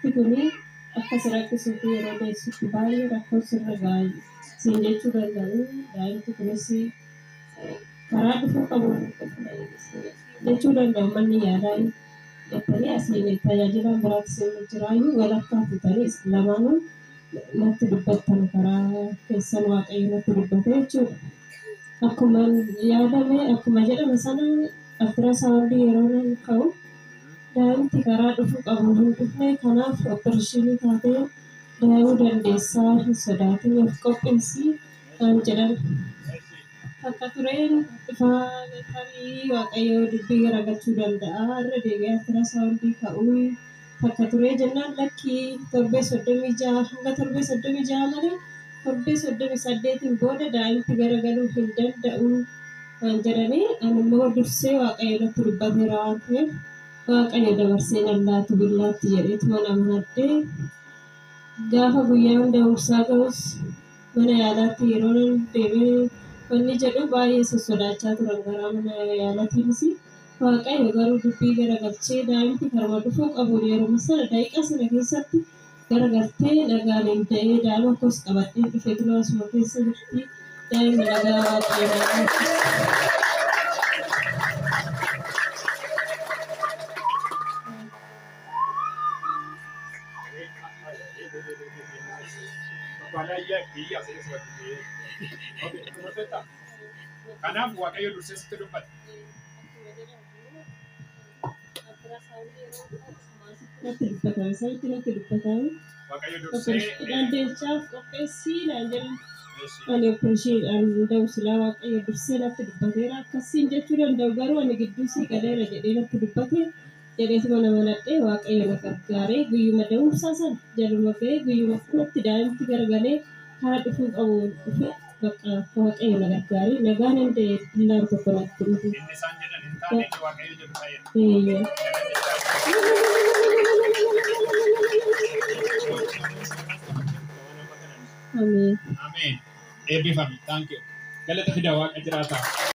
Daa'imti kuni akka si rakkisuuf yeroo deessutti baay'ee rakkoo sirra ga'a siin jechuu danda'u. Daa'imti kunis karaa dhufuu qabu jechuu danda'u manni yaalaa jettanii asiin tajaajilaan biraatti siin jiraayyuu walakkaa fuutanii lamaanuu natti dubbattan karaa keessan Waaqayyo natti dubbate jechuudha. Akkuma yaadame akkuma jedhame sana altirasaawundii yeroo nan ka'u daa'imti karaa dhufuu qabu hin dhufne, kanaaf opereeshinii taatee daa'uu dandeessaa, hin sodaatin, of qopheessii naan jedhan. Akka tureen dhufaa tarii Waaqayyo dubbii garagalchuu danda'a, irra deebi'ee altirasaawundii ka'uu takka turee jennaan lakkii torbee 36 hanga torbee 36 malee torbee 38n booda daa'imti garagaluu hin danda'u naan jedhanii, ani immoo dursee Waaqayyo natti dubbateera waan ta'eef Waaqayyo dabarsee nan laatu billaatti jedheetuma amanadhee gaafa guyyaan da'umsaa ga'us mana yaalaatti yeroo nan deemee wanni jedhu baay'ee sossodaachaa turan garaa mana yaalatiinis. Waaqayyo garuu dubbii garagalchee daa'imti karuma dhufuu qabuun yeroo sana daqiiqaa sana keessatti garagaltee nagaan hin da'ee daa'ima koos qabadhee dhufe kunoo asuma keessa jirti. Daa'imni nagaa Waaqayyo nagaa. Kanaaf Waaqayyo dursee sitti dubbate. Natti dubbatame sanitti natti dubbatame. Waaqayyo dursee Dandeechaaf qopheessii naan jedhan. Ani opereeshiniidhaan da'u silaa Waaqayyo dursee natti dubbateera akkasiin jechuu danda'u garuu ani gidduu sii galeera jedhee natti dubbate jedheetuma nama nadhee Waaqayyo na gargaaree guyyuma da'umsaa sana jaluma ga'ee guyyuma sanatti daa'imti garagalee karaa dhufuu qabu dhufe bakka Waaqayyo na gargaaree nagaan hin da'e billaan tokko natti dhufe. Inni isaan jedhan hin taane, inni Waaqayyo jedhu ta'eera. Eeyyee. Ameen. Ameen. Eebbifami. Thank you. Galata fidaa Waaqa jiraataa.